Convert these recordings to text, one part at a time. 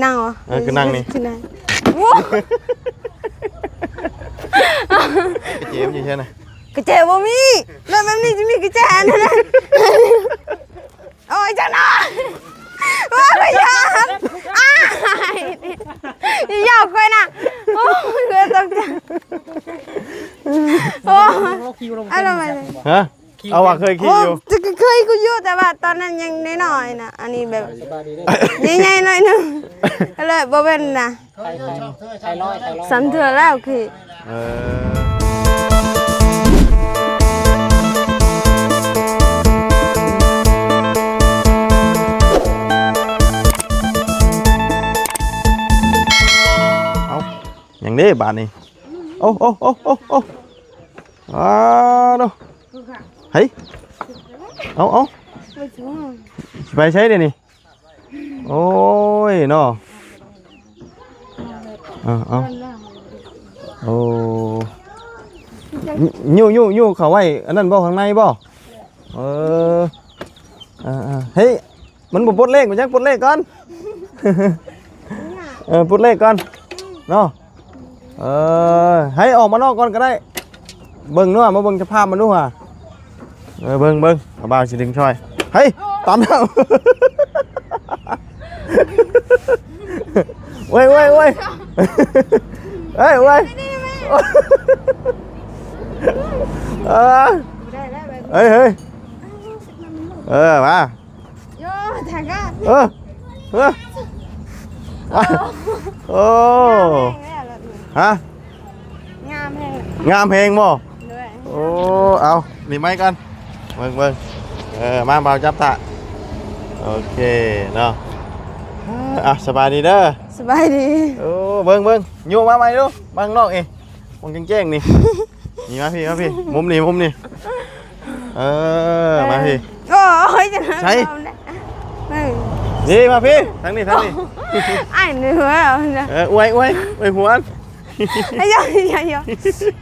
ນັ່ງເຫາະ? ເອີ ຄືນັ່ງນີ້ ຄືນັ່ງ. ໂອ້ ກະເຈມັນຢູ່ໃສນະ? ກະເຈບໍ່ມີ. ລົດແບບນີ້ຈະມີກະແຈອັນນັ້ນນະ? ໂອ້ຍ ຈັກໜ້ອຍ. ໂອ້ຍ ຂ້ອຍຢ້ານ. ອ້າຍ ຢ່າຢອກຂ້ອຍນະ. ໂອ້ຍ ຂ້ອຍຕົກໃຈ. ໂອ້ຍ ເອົາລະໄປ. ຮະ? ເອົາວ່າເຄີຍຂີ່ຢູ່. ໂອ້ ເຄີຍຂີ່ຢູ່ ແຕ່ວ່າຕອນນັ້ນຍັງນ້ອຍໆນະ. ອັນນີ້ແບບໃຫຍ່ໆໜ້ອຍໜຶ່ງ ກໍເລີຍບໍ່ເປັນນະ. ສາມເທື່ອແລ້ວຂີ່. ເອີ ເອົາ ຫຍັງເດ້ບາດນີ້? ໂອ້ ໂອ້ ໂອ້ ໂອ້ ໂອ້ ອ້າໂທ້ ເຮີ້ຍ ເອົາ ເອົາ ໄປໃສດຽວນີ້? ໂອ້ຍເນາະ ເອົາ ເອົາ ໂອ້ ຍູ້ໆໆ ເຂົ້າໄວ້ອັນນັ້ນບໍ່ ຂ້າງໃນບໍ່? ເອີ ເອີໆ ເຮີ້ຍ ມັນບໍ່ປົດເລກ ມັນຍັງປົດເລກກ່ອນ. ເອີ ປົດເລກກ່ອນເນາະ. ເອີ ໃຫ້ອອກມານອກກ່ອນກໍໄດ້. ເບິ່ງດູ ມາເບິ່ງສະພາບມັນດູຫາ. ເອີ ເບິ່ງ ເບິ່ງ ບ່າວຊິດຶງຊ່ອຍ. ເຮີ້ຍ ຕັນແລ້ວ. ໂອ້ຍ ໂອ້ຍ ໂອ້ຍ ເຮີ້ຍ ໂອ້ຍ ເອີ ເຮີ້ຍ ເຮີ້ຍ ເອີ ມາ. ໂຍ ທາງການ ເອີ ເອີ ໂອ້ ໂອ້ ງາມແຮງແລ້ວ ຮະ? ງາມແຮງ ງາມແຮງບໍ່? ໂດຍ ໂອ້ ເອົາ ນີ້ໄມ້ກ່ອນ ເບິ່ງ ເບິ່ງ ເອີ ມາ ບ່າວຈັບຖ້າ ໂອເຄເນາະ. ເອົາ ສະບາຍດີເດີ ສະບາຍດີ. ໂອ້ ເບິ່ງ ເບິ່ງ ໂຍມາໃໝ່ດູ ມາຂ້າງນອກນີ້ ໝ່ອງແຈ້ງໆນີ້. ນີ້ ມາພີ້ ມາພີ້ ມຸມນີ້ ມຸມນີ້ ເອີ ເອີ ມາພີ້. ໂອ້ຍ ໃສ? ເອີ ນີ້ ມາພີ້ ທາງນີ້ ທາງນີ້. ອ້າຍເໜືອເນາະ ເອີ ອວຍ ອວຍ ອວຍຫົວ. ອາຍ ອາຍ ອາຍ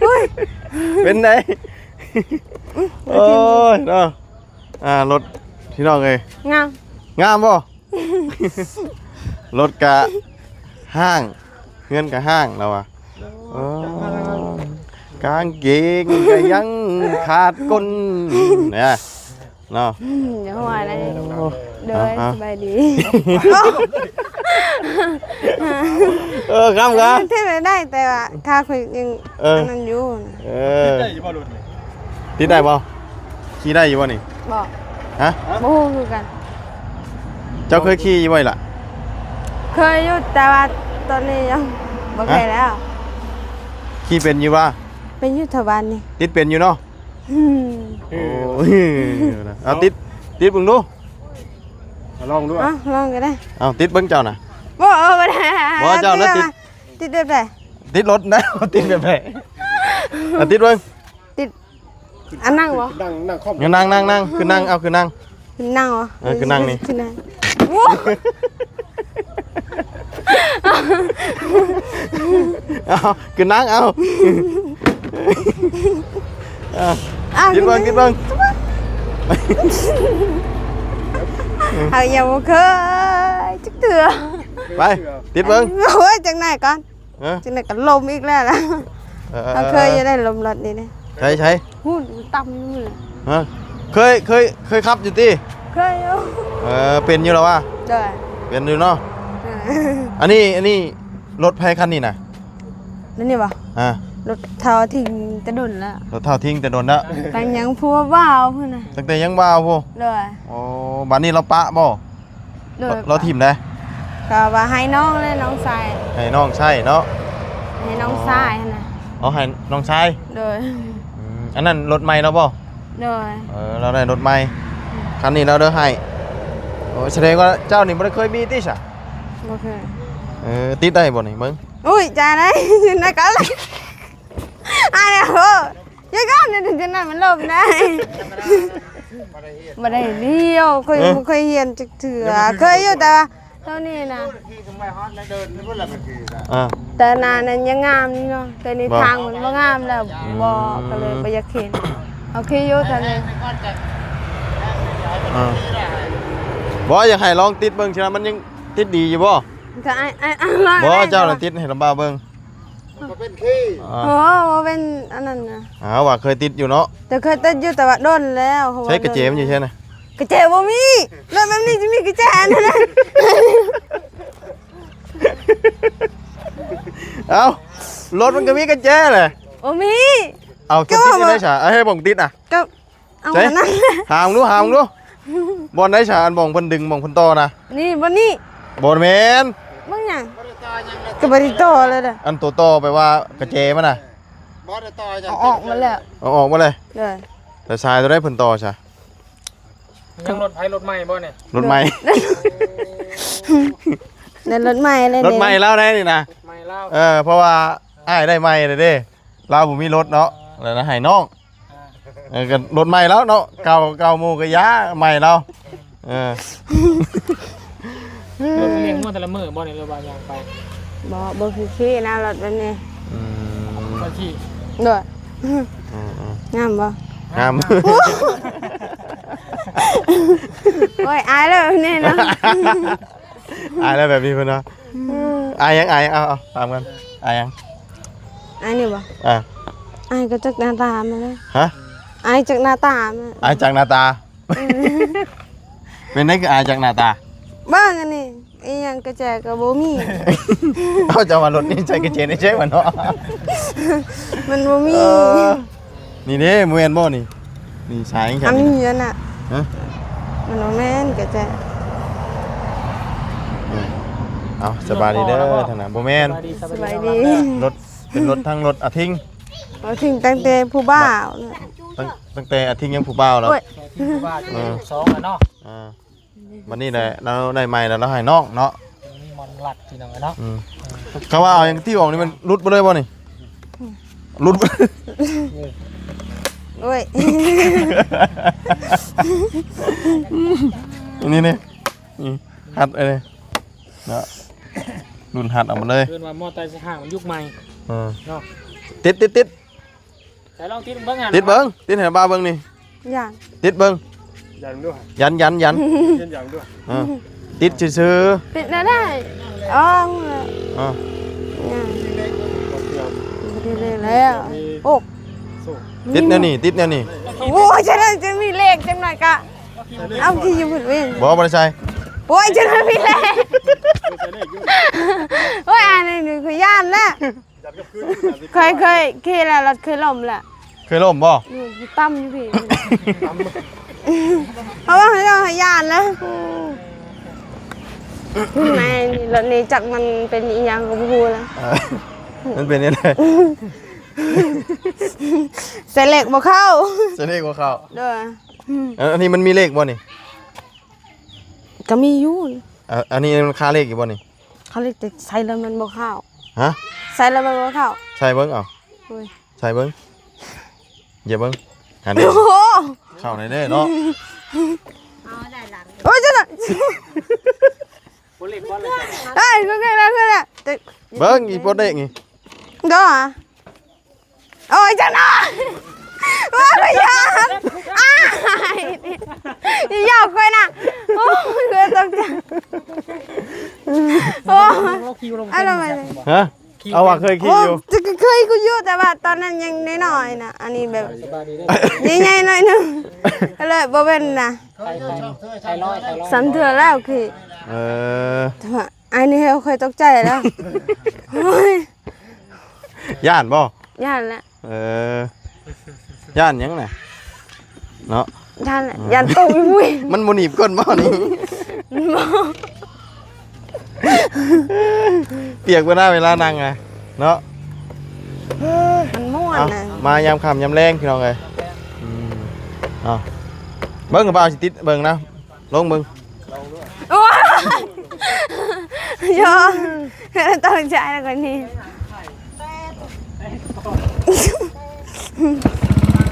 ໂອ້ຍ ເປັນໃດ? ໂອ້ຍເນາະ ອ່າ ລົດ ພີ່ນ້ອງເອີຍ ງາມ ງາມບໍ່? ລົດກະຮ້າງ ເຮືອນກະຮ້າງ ລາວວ່າ. ໂອ້ ເອີ ກາງເກງກະຍັງຂາດກົ້ນ ນະ ເນາະ. ອືມ ຢ່າຫົວໄດ້. ໂອ້ ໂດຍ ເອົາໆ ສະບາຍດີ. ເອີ ຄຳກະ ມັນເຮັດໄດ້ ແຕ່ວ່າຂ້າຂ້ອຍຍັງ ເອີ ອັນນັ້ນຢູ່. ເອີ ຕິດໄດ້ຢູ່ບໍ່ລົດນີ້? ຕິດໄດ້ບໍ່? ຂີ່ໄດ້ຢູ່ບໍ່ນີ້? ບໍ່ ຮະ? ບໍ່ຮູ້ຄືກັນ. ເຈົ້າເຄີຍຂີ່ຢູ່ບໍ່ລະ? ເຄີຍຢູ່ ແຕ່ວ່າຕອນນີ້ຍັງບໍ່ເຄີຍແລ້ວ. ຮະ? ຂີ່ເປັນຢູ່ບໍ່? ເປັນຢູ່ແຖວບ້ານນີ້. ຕິດເປັນຢູ່ເນາະ? ອືມ ໂອ້ຍ ເອົາຕິດ ຕິດເບິ່ງດູ ເອົາລອງດູ ເອົາລອງກໍໄດ້. ເອົາຕິດເບິ່ງເຈົ້ານະ. ບໍ່ ບໍ່ໄດ້ ບໍ່ ເຈົ້ານະຕິດ. ຕິດແບບໃດ? ຕິດລົດນະ ຕິດແບບໃດ? ເອົາຕິດເບິ່ງ ຕິດ ອັນນັ່ງບໍ່? ນັ່ງ ນັ່ງຄ່ອມ ນັ່ງ ນັ່ງ ນັ່ງ ຂຶ້ນນັ່ງ ເອົາຂຶ້ນນັ່ງ ຂຶ້ນນັ່ງເຫາະ? ເອີ ຂຶ້ນນັ່ງນີ້ ຂຶ້ນນັ່ງ. ໂອ້ ເອົາ ຂຶ້ນນັ່ງ ເອົາ ເອົາ ເອົາ ກິນເບິ່ງ ກິນເບິ່ງ. ເຮົາຍັງບໍ່ເຄີຍຈັກເທື່ອ. ໄປ ຕິດເບິ່ງ. ໂອ້ຍ ຈັ່ງໃດກ່ອນ? ຮະ? ຈັ່ງໃດກໍລົມອີກແລ້ວລະ. ເອີ ເຮົາເຄີຍຢູ່ໃດ໋ລົມລົດນີ້ເດ້. ໃສ ໃສ? ຫຸ້ນ ມັນຕ່ຳຢູ່. ຮະ? ເຄີຍ ເຄີຍ ເຄີຍຂັບຢູ່ຕິ? ເຄີຍຢູ່. ເອີ ເປັນຢູ່ລະວະ? ໂດຍ ເປັນຢູ່ເນາະ. ເອີ ອັນນີ້ ອັນນີ້ລົດໃຜຄັນນີ້ນະ? ລົດນີ້ບໍ່? ອ່າ ລົດເຖົ້າຖິ້ມແຕ່ດົນແລ້ວ. ລົດເຖົ້າຖິ້ມແຕ່ດົນແລ້ວ. ຕັ້ງຍັງຜົວບ່າວພຸ້ນນະ. ຕັ້ງແຕ່ຍັງບ່າວພຸ້ນ. ໂດຍ. ໂອ້ ບາດນີ້ລາວປະບໍ່? ໂດຍ ລາວ ລາວຖິ້ມໄດ້? ກໍວ່າໃຫ້ນ້ອງແລະນ້ອງຊາຍ. ໃຫ້ນ້ອງໃຊ້ເນາະ? ໃຫ້ນ້ອງຊາຍຫັ້ນນະ. ອໍ ໃຫ້ນ້ອງຊາຍ? ໂດຍ. ອືມ ອັນນັ້ນລົດໃໝ່ລາວບໍ່? ໂດຍ. ເອີ ລາວໄດ້ລົດໃໝ່ ອືມ ຄັນນີ້ລາວເລີກໃຫ້. ໂອ້ ສະແດງວ່າເຈົ້ານີ້ບໍ່ໄດ້ເຄີຍມີຕິຊະ? ບໍ່ເຄີຍ. ເອີ ຕິດໄດ້ບໍ່ນີ້ເບິ່ງ? ອຸ້ຍ ຈາໄດ້ ນະກະ ອາຍໂຫ. ຢ່າກ່ອນ ເດີ ຈັ່ງນັ້ນມັນລົມໄດ້. ບໍ່ໄດ້ລຽວ ຂ້ອຍ ເອີ ບໍ່ເຄີຍຮຽນຈັກເທື່ອ. ເອີ ເຄີຍຢູ່ ແຕ່ວ່າເທົ່ານີ້ນະ. ອ່າ ແຕ່ໜ້ານັ້ນຍັງງາມຢູ່ເນາະ ແຕ່ນີ້ ບໍ່ ທາງມັນບໍ່ງາມແລ້ວ. ອືມ ບໍ່ ກໍເລີຍບໍ່ຢາກເຫັນ. ໂອເຄຢູ່ເທົ່ານີ້. ອ່າ ບໍ່ ຢາກໃຫ້ລອງຕິດເບິ່ງຊິວ່າມັນຍັງຕິດດີຢູ່ບໍ່? ກໍອ້າຍ ອ້າຍ ອ້າຍ ບໍ່ ເຈົ້າລະຕິດໃຫ້ລຳບາເບິ່ງ ມັນກໍເປັນຂີ້ ອ່າ ໂອ້ ບໍ່ເປັນອັນນັ້ນນະ ອ້າວ ວ່າເຄີຍຕິດຢູ່ເນາະ ແຕ່ເຄີຍຕິດຢູ່ ແຕ່ວ່າດົນແລ້ວ ໃຊ້ກະເຈມັນຢູ່ໃສນະ ກະເຈບໍ່ມີ ລົດແບບນີ້ຊິມີກະເຈອັນນັ້ນນະ ເອົ້າ ລົດມັນກໍມີກະເຈແຫຼະ ບໍ່ມີ ເອົ້າ ເຈົ້າຕິດຢູ່ໃສຊະ ເອົາໃຫ້ບ່ອງຕິດນະ ກໍ ເອົາ ໃສ ອັນນັ້ນ ຫາເບິ່ງດູ ຫາເບິ່ງດູ ບ່ອນໃດຊະ ອັນບ່ອນເພິ່ນດຶງ ບ່ອນເພິ່ນຕໍ່ນະ ນີ້ ບ່ອນນີ້ ບໍ່ແມ່ນ ເບິ່ງຫຍັງ ກໍບໍ່ໄດ້ຕໍ່ເລີຍເດ້ ອັນຕົວຕໍ່ແປວ່າກະເຈມັນນະ ບໍ່ໄດ້ຕໍ່ຫຍັງ ເອົາອອກໝົດແລ້ວ ເອົາອອກໝົດເລີຍ ໂດຍ ແຕ່ສາຍຕົວໃດເພິ່ນຕໍ່ຊະ ຍັງລົດໃຜລົດໃໝ່ບໍ່ນີ້ ລົດໃໝ່ ໄດ້ລົດໃໝ່ແລ້ວ ລົດໃໝ່ລາວໄດ໋ນີ້ນະ ລົດໃໝ່ລາວ ເອີ ເພາະວ່າອ້າຍໄດ້ໃໝ່ແລ້ວເດ້ ລາວບໍ່ມີລົດເນາະ ແລ້ວໃຫ້ນ້ອງ ອ່າ ເອີ ກໍລົດໃໝ່ລາວເນາະ ເກົ່າ ເກົ່າໝູ່ກໍຢ່າ ໃໝ່ລາວ ເອີ ລົດລ້ຽງງົວແຕ່ລະມື້ບໍ່ນີ້ ຫຼືວ່າຍ່າງໄປ ບໍ່ ບໍ່ຄືຂີ່ນະ ລົດແບບນີ້ ອືມ ບໍ່ຂີ່ ໂດຍ ອືມໆ ງາມບໍ່ ງາມ ໂອ້ຍ ອາຍແລ້ວແບບນີ້ເນາະ ອາຍແລ້ວແບບນີ້ເພິ່ນວ່າ ອາຍຫຍັງ ອາຍຫຍັງ ເອົາ ເອົາ ຖາມກັນ ອາຍຫຍັງ ອາຍນີ້ບໍ່ ອ່າ ອາຍກໍຈັກໜ້າຕາມັນແຫຼະ ຮະ ອາຍຈັກໜ້າຕາມັນ ອາຍຈັກໜ້າຕາ ເປັນໄດ໋ຄືອາຍຈັກໜ້າຕາ ເບິ່ງອັນນີ້ ອີຫຍັງກະແຈກໍບໍ່ມີ ເອົາ ເຈົ້າວ່າລົດນີ້ໃຊ້ກະເຈໄດ້ໃຊ້ມັນເນາະ ມັນບໍ່ມີ ເອີ ນີ້ເດ້ ບໍ່ແມ່ນບໍ່ນີ້ ນີ້ສາຍຫຍັງ ອັນນີ້ຫັ້ນນະ ຮະ ມັນບໍ່ແມ່ນກະແຈ ເອີ ເອົາ ສະບາຍດີເດີ ທາງນັ້ນ ບໍ່ແມ່ນ ສະບາຍດີ ລົດ ເປັນລົດ ທັງລົດອາທິງ ອາທິງຕັ້ງແຕ່ຜູ້ບ່າວ ຕັ້ງ ຕັ້ງແຕ່ອາທິງຍັງຜູ້ບ່າວແລ້ວ ໂອ້ຍ ຜູ້ບ່າວ ເອີ ສອງແລ້ວເນາະ ອ່າ ບັດນີ້ແຫຼະ ລາວໄດ້ໃໝ່ແລ້ວ ລາວໃຫ້ນ້ອງເນາະ ມີໝອນລັດພີ່ນ້ອງເນາະ ອືມ ເຂົາວ່າເອົາຫຍັງຕິອອກນີ້ ມັນຫຼຸດບໍ່ເລີຍບໍ່ນີ້ ຫຼຸດ ໂອ້ຍ ນີ້ ນີ້ ນີ້ ຮັດໄວ້ເລີຍເນາະ ລຸ້ນຮັດເອົາໝົດເລີຍ ເອີ້ນວ່າມໍໄຊຫ້າງມັນຍຸກໃໝ່ ເອີ ເນາະ ຕິດ ຕິດ ຕິດ ໃສ່ລອງຕິດເບິ່ງຫັ້ນ ຕິດເບິ່ງ ຕິດໃຫ້ບ່າວເບິ່ງນີ້ ຢ່າງ ຕິດເບິ່ງ ຢັນດ້ວຍ ຢັນ ຢັນ ຢັນ ເຮັດຫຍັງດ້ວຍ ເອີ ຕິດຊື່ໆ ຕິດແນວໃດ ອໍ ເອີ ຍັງ ບໍ່ໄດ້ເລີຍແລ້ວ ໂອ້ ຕິດແນວນີ້ ຕິດແນວນີ້ ໂອ້ຍ ຈະໄດ້ ຈະມີເລກຈັກໜ້ອຍກະ ເອົາຂີ່ຢູ່ພຸ້ນເວີຍ ບໍ່ ບໍ່ໄດ້ໃສ່ ໂອ້ຍ ຈະໄດ້ມີເລກ ໂອ້ຍ ອັນນີ້ຂ້ອຍຢ້ານແລ້ວ ເຄີຍ ເຄີຍຂີ່ແລ້ວ ລົດເຄີຍລົ້ມແລ້ວ ເຄີຍລົ້ມບໍ່? ຢູ່ ຢູ່ຕ່ຳຢູ່ພີ້ ເພາະວ່າເຂົາເຈົ້າໃຫ້ຢ້ານແລ້ວ ແມ່ນ ລົດນີ້ຈັກມັນເປັນອີ່ຫຍັງກໍບໍ່ຮູ້ແລ້ວ ເອີ ມັນເປັນຈັ່ງໃດ? ໃສ່ເລກບໍ່ເຂົ້າ ໃສ່ເລກບໍ່ເຂົ້າ ໂດຍ ເອີ ອັນນີ້ມັນມີເລກບໍ່ນີ້? ກໍມີຢູ່ ເອີ ອັນນີ້ມັນຄາເລກຢູ່ບໍ່ນີ້? ເຂົາເລີຍຈະໃສ່ແລ້ວມັນບໍ່ເຂົ້າ ຮະ ໃສ່ແລ້ວມັນບໍ່ເຂົ້າ ໃສ່ເບິ່ງເອົາ ໂອ້ຍ ໃສ່ເບິ່ງ ຢຽບເບິ່ງ ຫັ້ນເດ້ ໂອ້ໂຫ ເຂົ້າແນ່ເດ້ເນາະ ໂອ້ຍ ຈັ່ງນັ້ນ ເອີຍ ຄືແລ້ວ ຄືແລ້ວ ເບິ່ງອີໂປເຕກນີ້ ເດີ ໂອ້ຍ ຈັ່ງນັ້ນ ໂອ້ຍ ຢ້ານ ອ້າຍ ຢ່າຢອກຂ້ອຍນະ ໂອ້ຍ ຂ້ອຍຕົກໃຈ ໂອ້ຍ ເອົາລະໄປ ຮະ ເອົາວ່າເຄີຍຂີ່ຢູ່ ໂອ້ ເຄີຍຂີ່ຢູ່ ແຕ່ວ່າຕອນນັ້ນຍັງນ້ອຍໆນະ ອັນນີ້ແບບໃຫຍ່ໆໜ້ອຍໜຶ່ງ ກໍເລີຍບໍ່ເປັນນະ ສາມເທື່ອແລ້ວຂີ່ ເອີ ແຕ່ວ່າ ອັນນີ້ຂ້ອຍຕົກໃຈແລ້ວ ໂອ້ຍ ຢ້ານບໍ່? ຢ້ານແຫຼະ ເອີ ຢ້ານຫຍັງນະ? ເນາະ ຢ້ານແຫຼະ ຢ້ານຕົກຢູ່ ມັນບໍ່ໜີບກົ້ນບໍ່ນີ້? ບໍ່ ປຽກເວລາ ເວລານັ່ງນະ ເນາະ ມັນມ່ວນນະ ເອົ້າ ມາຍາມຄ່ຳຍາມແລງ ພີ່ນ້ອງເອີຍ ອືມ ເອົ້າ ເບິ່ງ ບ່າວຊິຕິດເບິ່ງນະ ລົງເບິ່ງ ໂອ້ຍ ໂຍ ຕ້ອງໃຊ້ແລ້ວກວ່ານີ້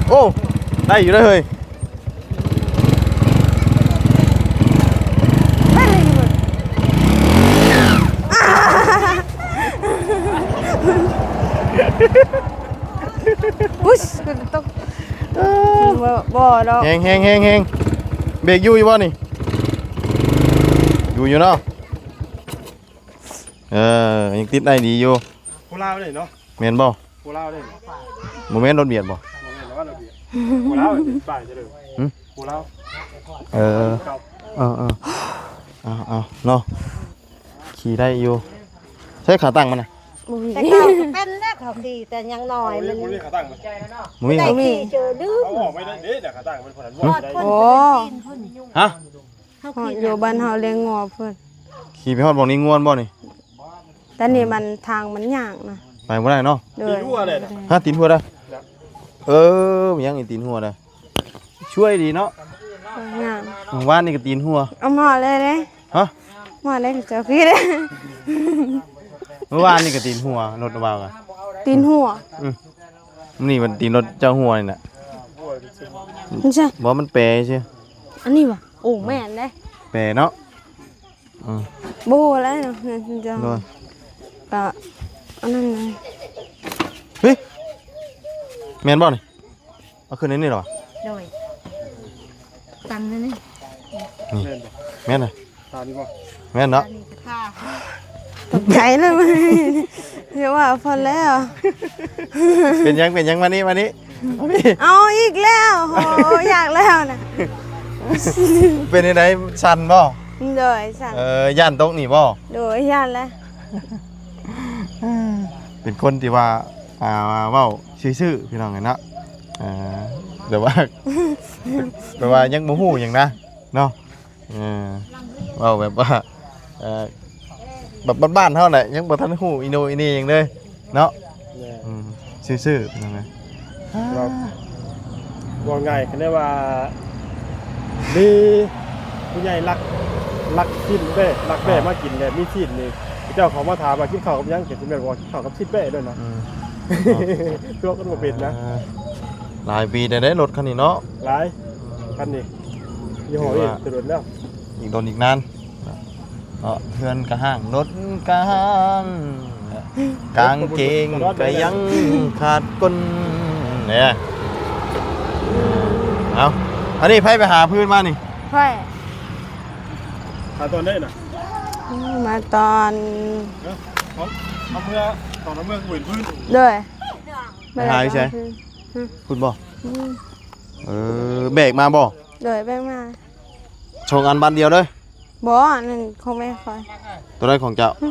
ໂອ້ ໄດ້ຢູ່ເດ້ເຮີ້ຍ ໄດ້ຢູ່ ອຸ້ຍ ຕົກ ບໍ່ ບໍ່ດອກ ແຮງໆໆໆ ເບຣກຢູ່ຢູ່ບໍ່ນີ້? ຢູ່ຢູ່ເນາະ ເອີ ຍັງຕິດໄດ້ດີຢູ່. ຜູ້ລາວເດ້ເນາະ. ແມ່ນບໍ່? ຜູ້ລາວເດ້. ບໍ່ແມ່ນລົດບຽດບໍ່? ບໍ່ແມ່ນລະວ່າລະບຽບ. ຜູ້ລາວເປັນປ້າຍເດີ. ຫຶ? ຜູ້ລາວ. ເອີ ເອີໆ ເອົາໆ ເນາະ ຂີ່ໄດ້ຢູ່. ໃຊ້ຂາຕັ້ງມັນນະ? ບໍ່ມີ. ແຕ່ເກົ່າກໍເປັນແລ້ວ ເຂົາຂີ່ແຕ່ຍັງນ້ອຍ. ມັນບໍ່ມີຂາຕັ້ງ. ບໍ່ມີ. ໄດ້ຂີ່ເຈີລືມ. ເອົາອອກໄປໄດ້ເດ້ ຂາຕັ້ງມັນ. ໂອ້ ຮະ? ເຮົາຂີ່ຢູ່ບ້ານເຮົາລ້ຽງງົວພຸ້ນ. ຂີ່ໄປຮອດບ່ອນລ້ຽງງົວບໍ່ນີ້? ແຕ່ນີ້ມັນ ທາງມັນຍາກນະ ໄປບໍ່ໄດ້ເນາະ. ໂດຍ. ຕີນຫົວເດ້. ຮະ? ຕີນຫົວໄດ້. ເອີ ມີຫຍັງອີກ ຕີນຫົວໄດ້. ຊ່ວຍດີເນາະ. ຍາກ. ມື້ວານນີ້ກໍຕີນຫົວ. ເອົາມາເລີຍເດ້. ຮະ? ມາໄດ້ເຈົ້າຄືເດ້. ມື້ວານນີ້ກໍຕີນຫົວ ລົດວ່າກະ ຕີນຫົວ. ອືມ. ນີ້ມັນຕີນລົດເຈົ້າຫົວນີ້ນະ. ບໍ່ ມັນແປຊື່. ອັນນີ້ຫວາ? ໂອ້ ແມ່ນເດ້. ແປເນາະ. ອືມ. ບໍ່ຮູ້ແລ້ວເນາະ. ໂດຍ. ກະອັນນັ້ນນະ. ເຮີ້ຍ ແມ່ນບໍ່ນີ້? ເອົາຂຶ້ນໃນນີ້ເຫລອ? ໂດຍ. ຕັນໃນນີ້. ນີ້ ແມ່ນບໍ່? ແມ່ນນະ. ຕານີ້ບໍ່? ແມ່ນເນາະ. ຕານີ້ກະທ່າ. ຕົກໃຈເລີຍ. ຢ່າວ່າພໍແລ້ວ. ເປັນຫຍັງ ເປັນຫຍັງ? ມານີ້ ມານີ້. ເອົາອີກແລ້ວ. ໂຫ ຢາກແລ້ວນະ. ເປັນຈັ່ງໃດ? ສັ່ນບໍ່? ໂດຍ ສັ່ນ. ເອີ ຢ້ານຕົກນີ້ບໍ່? ໂດຍ ຢ້ານແຫຼະ. ເປັນຄົນທີ່ວ່າ ອ່າ ເວົ້າຊື່ໆ ພີ່ນ້ອງເອີຍເນາະ. ເອີ ແບບວ່າ ແບບວ່າຍັງບໍ່ຮູ້ຫຍັງນະເນາະ. ເອີ ເວົ້າແບບວ່າ ເອີ ແບບບ້ານໆ ເຮົາແຫຼະ ຍັງບໍ່ທັນຮູ້ອີໂນອີເນຫຍັງເລີຍເນາະ. ແມ່ນ. ອືມ ຊື່ໆ ພີ່ນ້ອງເອີຍ. ເວົ້າງ່າຍກໍໄດ້ວ່າ ມີຜູ້ໃຫຍ່ລັກ ລັກຊີ້ນແບ້ ລັກແບ້ມາກິນແລ້ວ ມີຊີ້ນນີ້ ເຈົ້າເຂົ້າມາຖາມວ່າກິນເຂົ້າກັບຫຍັງ ກໍຊິແມ່ນວ່າກິນເຂົ້າກັບຊີ້ນແບ້ໂລດເນາະ. ອືມ. ຕົວະກັນບໍ່ເປັນນະ. ເອີ ຫຼາຍປີແລ້ວເດ້ລົດຄັນນີ້ເນາະ. ຫຼາຍ. ອືມ. ຄັນນີ້ຍີ່ຫໍ້ນີ້ ຖືວ່າ ແຕ່ດົນແລ້ວ ອີກດົນອີກນານເນາະ. ເຮືອນກະຮ້າງ ລົດກະຮ້າງ ກາງເກງກະຍັງຂາດກົ້ນເດ້. ເອົາ ອັນນີ້ໃຜໄປຫາຟືນມານີ້? ຂ້ອຍ. ຫາຕອນໃດນະ? ມາຕອນ ເອີ ເອົາ ເອົາເມືອ ຕອນເອົາເມືອຄືເຫັນຟືນ. ໂດຍ. ໄປຫາຢູ່ໃສ? ພຸ້ນບໍ່? ອືມ. ເອີ ແບກມາບໍ່? ໂດຍ ແບກມາ. ສອງອັນບາດດຽວເດີ. ບໍ່ ອັນນັ້ນຂອງແມ່ຂ້ອຍ. ໂຕໃດຂອງເຈົ້າ? ຫຶ?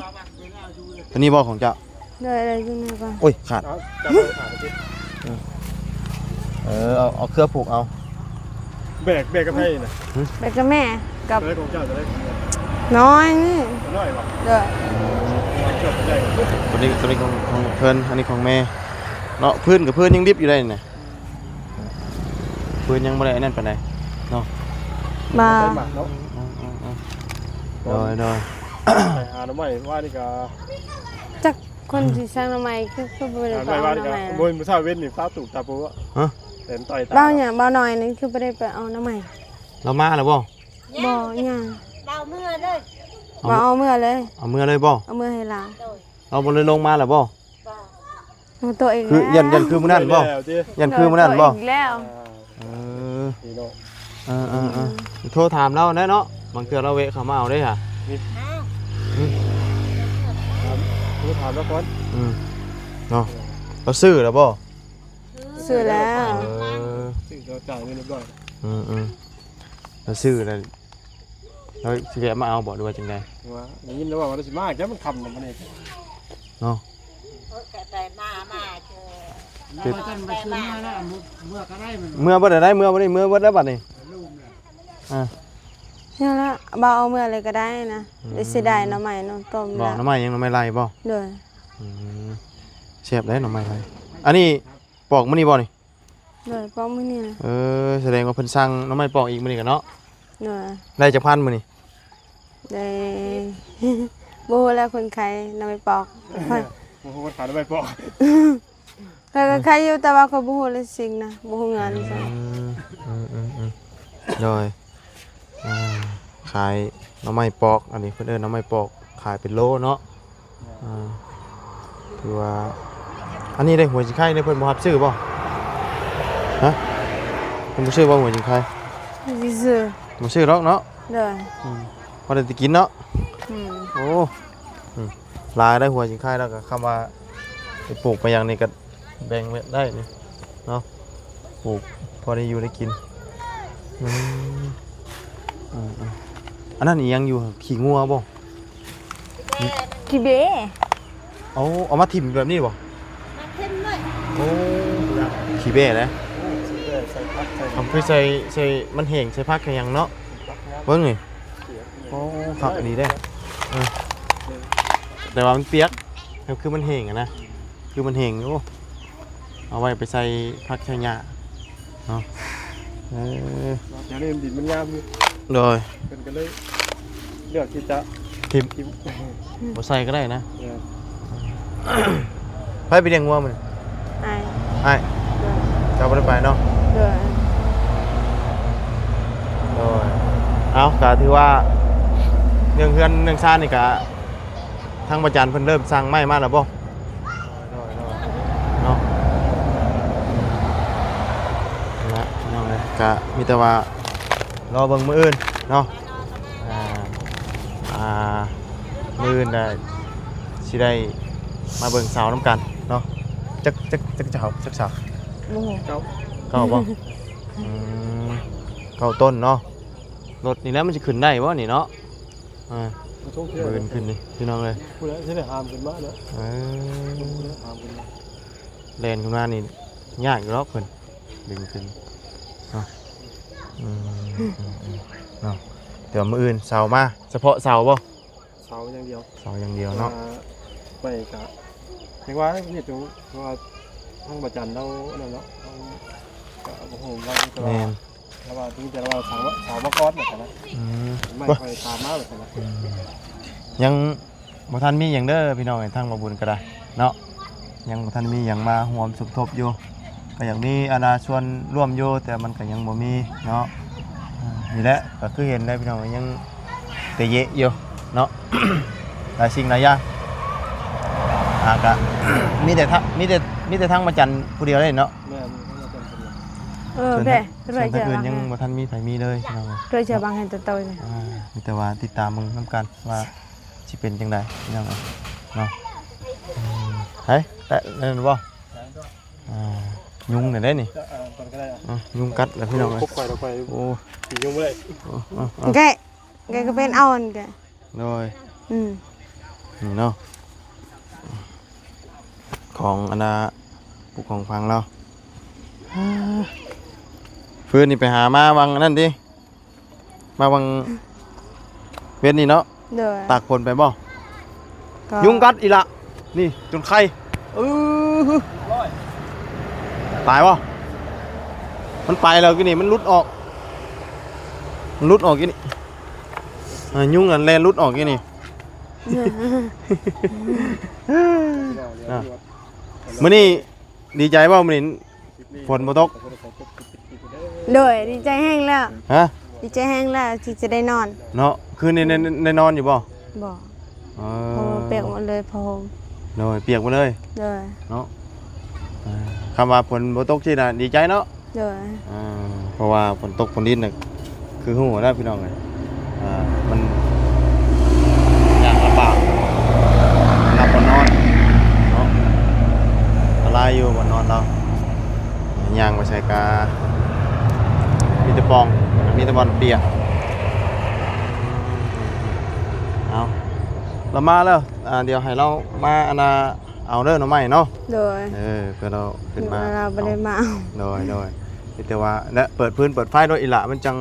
ໂຕນີ້ບໍ່ຂອງເຈົ້າ? ໂດຍ ໂດຍ ຢູ່ໃນກ່ອນ. ໂອ້ຍ ຂາດ. ເອົາ ຈັບໄວ້ຂາດ. ເອີ ເອີ ເອົາ ເອົາເຄືອຜູກເອົາ. ແບກ ແບກກັບໃຜນະ? ຫຶ? ແບກກັບແມ່ ກັບ ໂຕໃດຂອງເຈົ້າ? ໂຕໃດຂອງແມ່? ນ້ອຍນີ້. ນ້ອຍບໍ່? ໂດຍ. ໂຕນີ້ ໂຕນີ້ຂອງ ຂອງເພິ່ນ ອັນນີ້ຂອງແມ່ເນາະ. ຟືນກັບຟືນຍັງດິບຢູ່ໄດ໋ນີ້ນະ. ຟືນຍັງບໍ່ໄດ້ອັນນັ້ນປານໃດເນາະ. ມາ ໄດ້ໝາກເນາະ. ອືມໆໆ ໂດຍໆ ໄປຫາໜໍ່ໄມ້ວ່ານີ້ກະ ຈັກຄົນຊິສັ່ງໜໍ່ໄມ້ ຄື ຄືບໍ່ໄດ້ໄປເອົາໜໍ່ໄມ້. ມື້ເຊົ້າເວັນນີ້ຟ້າຕູບຕາໂປ. ຮະ? ເຫັນຕ່ອຍຕາ. ບ່າວຫຍັງ ບ່າວນ້ອຍນີ້ຄືບໍ່ໄດ້ໄປເອົາໜໍ່ໄມ້? ລາວມາແລ້ວບໍ່? ບໍ່ ຍັງ. ເອົາເມືອເລີຍ. ເອົາ ບໍ່ ເອົາເມືອເລີຍ. ເອົາເມືອເລີຍບໍ່? ເອົາເມືອໃຫ້ລາວ. ລາວບໍ່ໄດ້ລົງມາແລ້ວບໍ່? ບໍ່. ໂຕອີກ ຄື ແລ້ວ ຢ້ານ ຢ້ານຄືມື້ນັ້ນບໍ່? ຢ້ານຄືມື້ນັ້ນບໍ່? ໂຕອີກແລ້ວ. ເອີ ເອີໆໆ ໂທຖາມລາວແດ່ເນາະ ບາງເທື່ອລາວແວະເຂົ້າມາເອົາເດ້ຫະ. ໂທຖາມລາວກ່ອນ. ອືມ ເນາະ ລາວຊື້ແລ້ວບໍ່? ຊື້ແລ້ວ. ເອີ ຊື້ແລ້ວ ຈ່າຍເງິນຮຽບຮ້ອຍ. ອືມໆ ລາວຊື້ແລ້ວ. ແລ້ວຊິແວະມາເອົາບໍ່ ຫຼືວ່າຈັ່ງໃດ? ວ່າໄດ້ຍິນແລ້ວວ່າລາວຊິມາ ຈັກມັນຄ່ຳແລ້ວບັດນີ້ເນາະ. ໂອ້ ກະໄດ້ມາ ມາເທື່ອ ເປັນ ເມື່ອບໍ່ໄດ້ ເມື່ອບໍ່ໄດ້ ເມື່ອເບິດແລ້ວບັດນີ້. ອ່າ ຍັງລະ ບໍ່ເອົາເມືອເລີຍກະໄດ້ນະ. ອືມ ໄດ້ເສຍດາຍໜໍ່ໄມ້ເນາະ ຕົ້ມ. ບໍ່ ໜໍ່ໄມ້ຫຍັງ? ໜໍ່ໄມ້ໄລ່ບໍ່? ໂດຍ. ອືມ ແຊບເດ້ໜໍ່ໄມ້ໄລ່. ອັນນີ້ປອກມື້ນີ້ບໍ່ນີ້? ໂດຍ ປອກມື້ນີ້ນະ. ເອີ ສະແດງວ່າເພິ່ນສັ່ງໜໍ່ໄມ້ປອກອີກມື້ນີ້ກະເນາະ. ໂດຍ. ໄດ້ຈັກພັນມື້ນີ້? ໄດ້ ບໍ່ຮູ້ແລ້ວ ເພິ່ນຂາຍໜໍ່ໄມ້ປອກ. ບໍ່ຮູ້ເພິ່ນຂາຍໜໍ່ໄມ້ປອກ. ຂ້ອຍກະຂາຍຢູ່ ແຕ່ວ່າຂ້ອຍບໍ່ຮູ້ລາຍຊິງນະ ບໍ່ຮູ້ເງິນ. ອືມ ອືມໆໆ ໂດຍ. ອ່າ ຂາຍໜໍ່ໄມ້ປອກ ອັນນີ້ເພິ່ນເອີ້ນໜໍ່ໄມ້ປອກ ຂາຍເປັນໂລເນາະ. ອ່າ ຖືວ່າ ອັນນີ້ໄດ້ຫົວຊິງໄຄນີ້ ເພິ່ນບໍ່ຮັບຊື້ບໍ່? ຮະ? ເພິ່ນບໍ່ຊື້ບໍ່ຫົວຊິງໄຄ? ບໍ່ຊື້ ບໍ່ຊື້ດອກເນາະ. ໂດຍ. ອືມ ພໍໄດ້ແຕ່ກິນເນາະ. ອືມ ໂອ້ ອືມ ຫຼາຍໄດ໋ ຫົວສິງຄາຍ ແລ້ວກໍຄຳວ່າໄປປູກໄປຫຍັງນີ້ກໍແບ່ງໄວ້ໄດ້ນີ້ເນາະ ປູກພໍໄດ້ຢູ່ໄດ້ກິນ. ອືມ ເອີໆ ອັນນັ້ນອີ່ຫຍັງຢູ່? ຂີ້ງົວບໍ່? ຂີ້ເບ້. ເອົາ ເອົາມາຖິ້ມແບບນີ້ບໍ່? ມາຖິ້ມເລີຍ. ໂອ້ ຂີ້ເບ້ເດ້. ໂອ້ ຂີ້ເບ້ໃສ່ຜັກໃສ່ ເອົາຄືໃສ່ ໃສ່ມັນແຫ້ງ ໃສ່ຜັກໃສ່ຫຍັງເນາະ. ເບິ່ງນີ້. ໂອ້ ຄັກອີ່ຫຼີເດ້. ເອີ ແຕ່ວ່າມັນປຽກ ແບບຄືມັນແຫ້ງຫັ້ນນະ ຄືມັນແຫ້ງຢູ່ ເອົາໄວ້ໄປໃສ່ຜັກໃສ່ຫຍ້າເນາະ. ເອີ ແຖວນີ້ດິນມັນງາມຢູ່. ໂດຍ ເພິ່ນກໍເລີຍເລືອກທີ່ຈະຖິ້ມ ຖິ້ມ ບໍ່ໃສ່ກໍໄດ້ນະ. ເອີ ໃຜໄປລ້ຽງງົວມື້ນີ້? ອ້າຍ. ອ້າຍ. ໂດຍ. ເຈົ້າບໍ່ໄດ້ໄປເນາະ? ໂດຍ. ໂດຍ. ເອົາ ກໍຖືວ່າເລື່ອງເຮືອນເລື່ອງຊານນີ້ກໍ ທາງພະຈັນເພິ່ນເລີ່ມສັ່ງໄມ້ມາແລ້ວບໍ່? ໂດຍ ໂດຍ ເນາະ. ນັ້ນແຫຼະ ພີ່ນ້ອງເອີຍ ກະມີແຕ່ວ່າລໍເບິ່ງມື້ອື່ນເນາະ. ອ່າ ອ່າ ມື້ອື່ນນະ ຊິໄດ້ມາເບິ່ງເສົານຳກັນເນາະ. ຈັກ ຈັກ ຈັກເສົາ ຈັກເສົາ? ບໍ່ຮູ້. ເກົ້າ ເກົ້າບໍ່? ອືມ ເກົ້າຕົ້ນເນາະ. ລົດນີ້ແຫຼະ ມັນຊິຂຶ້ນໄດ້ບໍ່ນີ້ເນາະ? ອ່າ ບໍ່ຕ້ອງເຊື່ອ ບືນຂຶ້ນນີ້ ພີ່ນ້ອງເອີຍ ຜູ້ໃດຊິໄດ້ຫາມຂຶ້ນມາເນາະ. ເອີ ຜູ້ໃດຫາມຂຶ້ນມາ ແລ່ນຂຶ້ນມານີ້ຍາກຢູ່ດອກເພິ່ນດຶງຂຶ້ນເນາະ. ອືມ ອືມ ອືມ ເນາະ ແຕ່ວ່າມື້ອື່ນເສົາມາ ສະເພາະເສົາບໍ່? ເສົາຢ່າງດຽວ ເສົາຢ່າງດຽວເນາະ. ອ່າ ໄປກະ ເພາະວ່າເຮັດຢູ່ ເພາະວ່າທາງພະຈັນລາວນັ້ນເນາະ ເຮົາກະບໍ່ຮູ້ວ່າ ແມ່ນ ແຕ່ວ່າ ແຕ່ວ່າມີແຕ່ວ່າເສົາ ເສົາມາກ່ອນວ່າຊັ້ນນະ. ອືມ ໄມ້ຄ່ອຍຕາມມາວ່າຊັ້ນນະ. ອືມ ຍັງບໍ່ທັນມີຫຍັງເດີພີ່ນ້ອງເອີຍ ທາງບ່າວບຸນກໍໄດ້ເນາະ ຍັງບໍ່ທັນມີຫຍັງມາຮ່ວມສົມທົບຢູ່ ກໍຢາກມີອັນນ່າສ່ວນຮ່ວມຢູ່ ແຕ່ມັນກໍຍັງບໍ່ມີເນາະ. ເອີ ນີ້ແຫຼະ ກໍຄືເຫັນໄດ໋ພີ່ນ້ອງ ຍັງແຕ່ເຍະຢູ່ເນາະ ຫຼາຍສິ່ງຫຼາຍຢ່າງ. ອ່າ ກະມີແຕ່ທາງ ມີແຕ່ ມີແຕ່ທາງພະຈັນຜູ້ດຽວເດ້ເນາະ. ແມ່ນ ທາງພະຈັນຜູ້ດຽວ. ເອີ ສ່ວນ ແບ ສ່ວນທາງອື່ນຍັງບໍ່ທັນມີໃຜມີເລີຍພີ່ນ້ອງເອີຍ ໂດຍສະເພາະບາງແຫ່ງຕະໂຕນີ້. ອ່າ ມີແຕ່ວ່າຕິດຕາມເບິ່ງນຳກັນວ່າຊິເປັນຈັ່ງໃດພີ່ນ້ອງເອີຍເນາະ. ອືມ ໃຜ ແຕະນັ້ນບໍ່? ອ່າ ຍຸງນີ້ເດ້ນີ້. ເອີ ເອີ ກ່ອນກໍໄດ້. ອ່າ ຍຸງກັດແລ້ວພີ່ນ້ອງເອີຍ ຄົບໄປແລ້ວໄປ. ໂອ້ ຕີຍຸງບໍ່ໄດ້. ໂອ້ ເອີ ເອີ ແກະ ແກະກໍເປັນ ເອົາອັນແກະ. ໂດຍ. ອືມ ນີ້ເນາະ ຂອງອັນນ່າ ຜູ້ຂອງຝັງລາວ. ຟືນນີ້ໄປຫາມາຫວ່າງອັນນັ້ນຕິ ມາຫວ່າງເວັນນີ້ເນາະ. ໂດຍ. ຕາກຝົນໄປບໍ່? ຍຸງກັດອີກລະ ນີ້ຈົນໄຄ. ເອີ ຕາຍບໍ່? ມັນໄປແລ້ວກີ້ນີ້ ມັນຫຼຸດອອກ ມັນຫຼຸດອອກກີ້ນີ້. ອ່າ ຍຸງອັນແລ່ນຫຼຸດອອກຢູ່ນີ້. ອ່າ ມື້ນີ້ດີໃຈບໍ່? ມື້ນີ້ຝົນບໍ່ຕົກ. ໂດຍ ດີໃຈແຮງແລ້ວ. ຮະ? ດີໃຈແຮງແລ້ວທີ່ຈະໄດ້ນອນເນາະ. ຄືນນີ້ໄດ້ ໄດ້ນອນຢູ່ບໍ່? ບໍ່. ເອີ ເພາະວ່າປຽກໝົດເລີຍຜ້າຫົ່ມ. ໂດຍ ປຽກໝົດເລີຍ. ໂດຍ. ເນາະ ເອີ ຄຳວ່າຝົນບໍ່ຕົກຊີ້ນະ ດີໃຈເນາະ. ໂດຍ. ອ່າ ເພາະວ່າຝົນຕົກຝົນດິນນະ ຄືຮູ້ແລ້ວພີ່ນ້ອງເອີຍ ອ່າ ມັນຍາກລຳບາກ ຫຼັບບໍ່ນອນເນາະ. ອັນຕະລາຍຢູ່ບ່ອນນອນລາວ ຍ່າງໄປໃສກະມີແຕ່ປ່ອງ ມີແຕ່ບ່ອນປຽກ. ເອົາ ລາວມາແລ້ວ. ອ່າ ດຽວໃຫ້ລາວມາ ອັນນ່າ ເອົາເດີໜໍ່ໄມ້ເນາະ. ໂດຍ. ເອີ ເພື່ອລາວຂຶ້ນມາ ລາວບໍ່ໄດ້ມາເອົາ. ໂດຍ ໂດຍ. ມີແຕ່ວ່າ ແລະ ເປີດຟືນເປີດໄຟໂລດອີ່ຫຼະ ມັນຈັ່ງ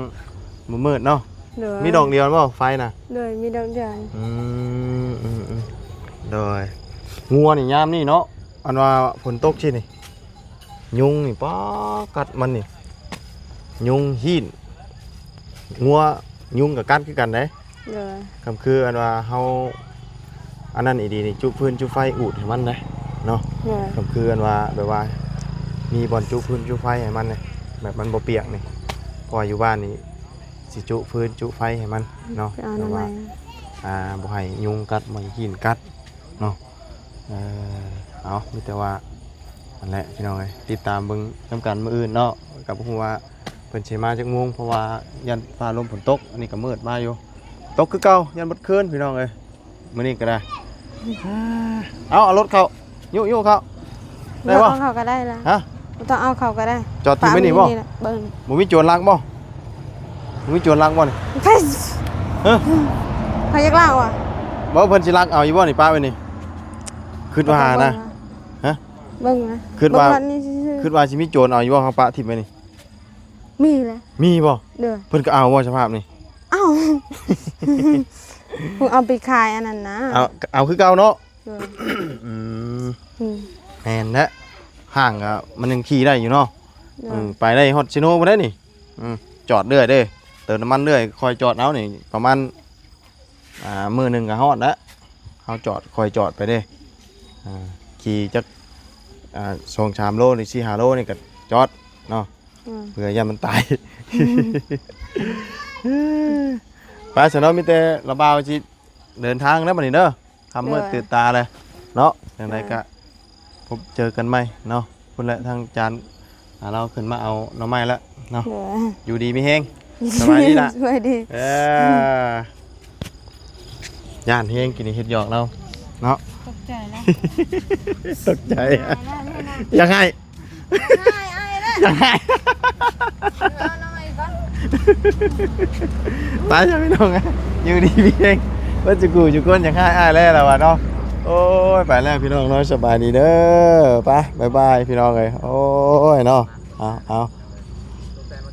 ບໍ່ມືດເນາະ. ໂດຍ. ມີດອກດຽວບໍ່ໄຟນະ? ໂດຍ ມີດອກດຽວ. ອືມ ອືມ ອືມ. ໂດຍ. ງົວນີ້ຍາມນີ້ເນາະ ອັນວ່າຝົນຕົກຊີ້ນີ້ ຍຸງນີ້ ປາ ກັດມັນນີ້ ຍຸງຮີ້ນ ງົວຍຸງກໍກັດຄືກັນເດ້. ໂດຍ. ຄຳຄືອັນວ່າເຮົາອັນນັ້ນອີ່ດີນີ້ ຈຸຟືນຈຸໄຟອູດໃຫ້ມັນເດ້ເນາະ. ໂດຍ. ຄຳຄືອັນວ່າແບບວ່າມີບ່ອນຈຸຟືນຈຸໄຟໃຫ້ມັນເດ້ ແບບມັນບໍ່ປຽກນີ້ ເພາະວ່າຢູ່ບ້ານນີ້ຊິຈຸຟືນຈຸໄຟໃຫ້ມັນເນາະ ແບບວ່າ ອ່າ ບໍ່ໃຫ້ຍຸງກັດ ບໍ່ໃຫ້ຮີ້ນກັດເນາະ. ເອີ ເອົາ ມີແຕ່ວ່າ ນັ້ນແຫຼະພີ່ນ້ອງເອີຍ ຕິດຕາມເບິ່ງນຳກັນມື້ອື່ນເນາະ. ກໍບໍ່ຮູ້ວ່າເພິ່ນຊິມາຈັກໂມງ ເພາະວ່າຢ້ານຟ້າລົມຝົນຕົກ. ອັນນີ້ກໍມືດມາຢູ່ ຕົກຄືເກົ່າ ຢ້ານໝົດຄືນພີ່ນ້ອງເອີຍ ມື້ນີ້ກໍໄດ້. ເອົາ ເອົາລົດເຂົ້າ ຍຸໆເຂົ້າ ໄດ້ບໍ່? ບໍ່ຕ້ອງເອົາເຂົ້າກໍໄດ້ລະ ຮະ? ບໍ່ຕ້ອງເອົາເຂົ້າກໍໄດ້ ຈອດຖິ້ມໄວ້ນີ້ບໍ່? ຝາກໄວ້ນີ້ລະ ເບິ່ງ ບໍ່ມີໂຈນລັກບໍ່? ບໍ່ມີໂຈນລັກບໍ່ນີ້? ເອີ ເຂົາຢາກລັກຫວາ? ບໍ່ ເພິ່ນຊິລັກເອົາຢູ່ບໍ່ນີ້ ປະໄວ້ນີ້? ຄິດວ່ານະ ເບິ່ງນະ ຮະ? ເບິ່ງນະ ຄິດວ່າ ເບິ່ງຮອດນີ້ຊື່ໆ ຄິດວ່າຊິມີໂຈນເອົາຢູ່ບໍ່ ເຮົາປະຖິ້ມໄວ້ນີ້? ມີແຫຼະ ມີບໍ່? ໂດຍ ເພິ່ນກໍເອົາບໍ່ສະພາບນີ້? ເອົາ ເພິ່ນເອົາໄປຂາຍອັນນັ້ນນະ ເອົາ ເອົາຄືເກົ່າເນາະ ໂດຍ ອືມ ອືມ ແມ່ນແຫຼະ ຫ້າງກໍມັນຍັງຂີ່ໄດ້ຢູ່ເນາະ ໂດຍ ເອີ ໄປໄດ້ຮອດເຊໂນພຸ້ນເດ້ນີ້ ອືມ ຈອດເລື້ອຍເດ້ ເຕີມນ້ຳມັນເລື້ອຍ ຄ່ອຍຈອດເອົານີ້ ປະມານ ອ່າ ມື້ໜຶ່ງກໍຮອດແລ້ວ ເຮົາຈອດ ຄ່ອຍຈອດໄປເດ້ ອ່າ ຂີ່ຈັກ ອ່າ ສອງສາມໂລ ຫຼື ສີ່ຫ້າໂລນີ້ກໍຈອດເນາະ ອືມ ເພື່ອຢ້ານມັນຕາຍ ອືມ ໄປຊະເນາະ ມີແຕ່ລະບ່າວຊິເດີນທາງແລ້ວບັດນີ້ເດີ ຄ່ຳມືດ ໂດຍ ຕື່ນຕາແລ້ວເນາະ ຈັ່ງໃດ ໂດຍ ກໍ ພົບເຈີກັນໃໝ່ເນາະ ພຸ້ນແຫຼະ ທາງຈານ ອ່າ ລາວຂຶ້ນມາເອົາໜໍ່ໄມ້ລະເນາະ ໂດຍ ຢູ່ດີມີແຮງ ສະບາຍດີລະ ສະບາຍດີ ເອີ ຢ້ານແຮງ ກິນນີ້ເຮັດຫຍອກລາວເນາະ ຕົກໃຈລະ ຕົກໃຈ ຢາກໃຫ້ ຢາກໃຫ້ ຢາກໃຫ້ ເອົາໜໍ່ໄມ້ກ່ອນ ໄປຊະພີ່ນ້ອງ ຢູ່ດີມີແຮງ ເບິດຈຸກູຈຸຄົນ ຢາກໃຫ້ອ້າຍແລ້ວລະວ່າເນາະ ໂອ້ຍ ໄປແລ້ວພີ່ນ້ອງເນາະ ສະບາຍດີເດີ ໄປ ບາຍບາຍ ພີ່ນ້ອງເອີຍ ໂອ້ຍເນາະ ເອົາ ເອົາ